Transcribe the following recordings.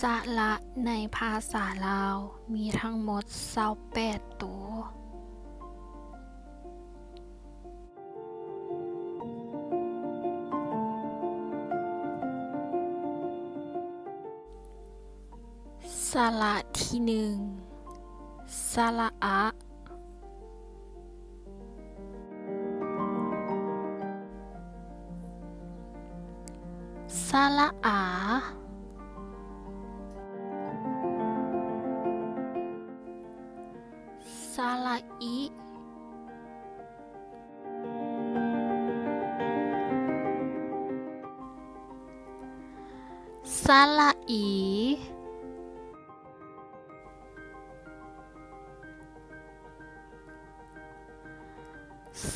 ສະຫຼະໃນພາສາລາວມີທັງໝົດຊາວແປດໂຕ. ສະຫຼະທີໜຶ່ງ ສະຫຼະອະ. ສະຫຼະອາ. ສະຫຼະອີ. ສະຫຼະອີ.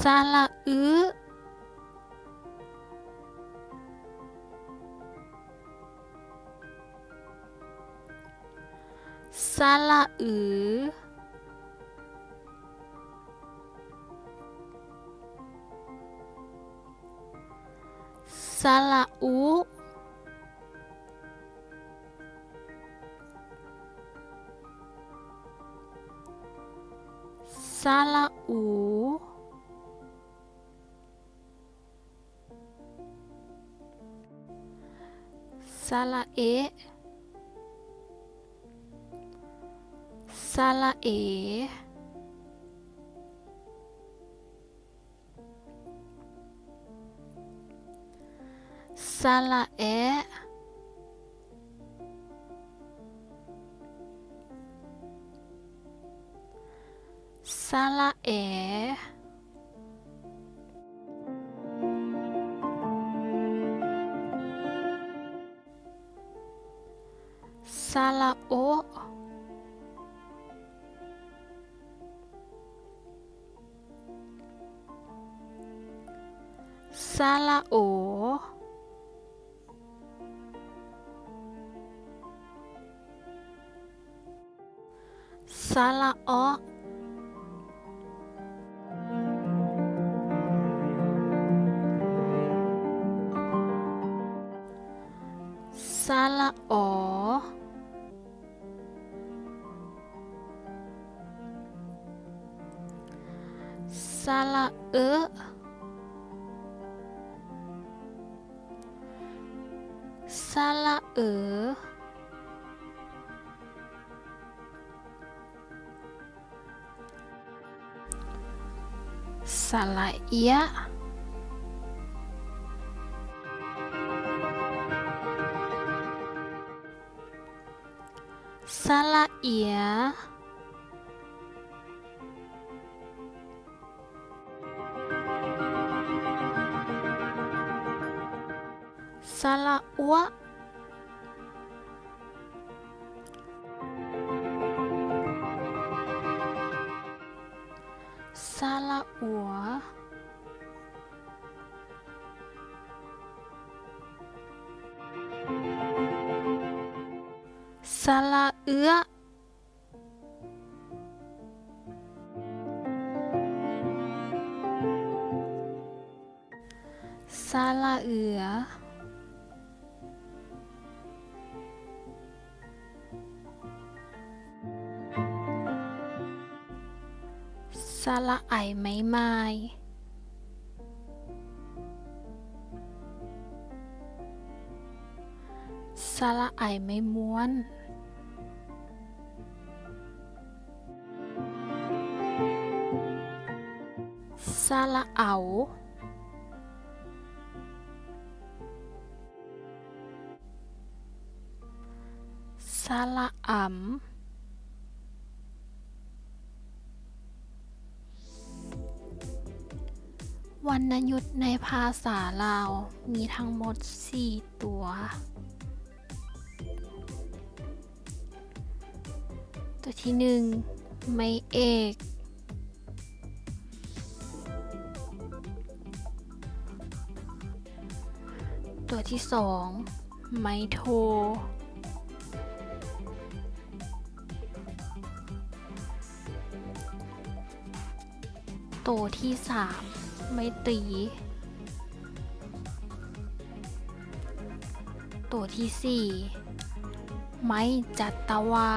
ສະຫຼະອື. ສະຫຼະອື. ສະຫຼະອຸ. ສະຫຼະອູ. ສະຫຼະເອ. ສະຫຼະເອ. ສະຫຼະແອ. ສະຫຼະແອ. ສະຫຼະໂອ. ສະຫຼະໂອ. ສະຫຼະເອາະ. ສະຫຼະອໍ. ສະຫຼະເອີ. ສະຫຼະເອີ. ສະຫຼະເອຍ. ສະຫຼະເອຍ. ສະຫຼະອົວ. ສະຫຼະອົວ. ສະຫຼະເອື້ອ. ສະຫຼະເອື້ອ. ສະຫຼະໄອໄມ້ໝ້າຍ. ສະຫຼະໄອໄມ້ມ້ວນ. ສະຫຼະເອົາ. ສະຫຼະອຳ. ວັນນະຍຸດໃນພາສາລາວມີທັງໝົດສີ່ຕົວ. ຕົວທີໜຶ່ງ ໄມ້ເອກ. ຕົວທີສອງ ໄມ້ໂທ. ໂຕທີສາມ ໄມ້ຕີ. ໂຕທີສີ່ ໄ ໄມ້ຈັດຕະວາ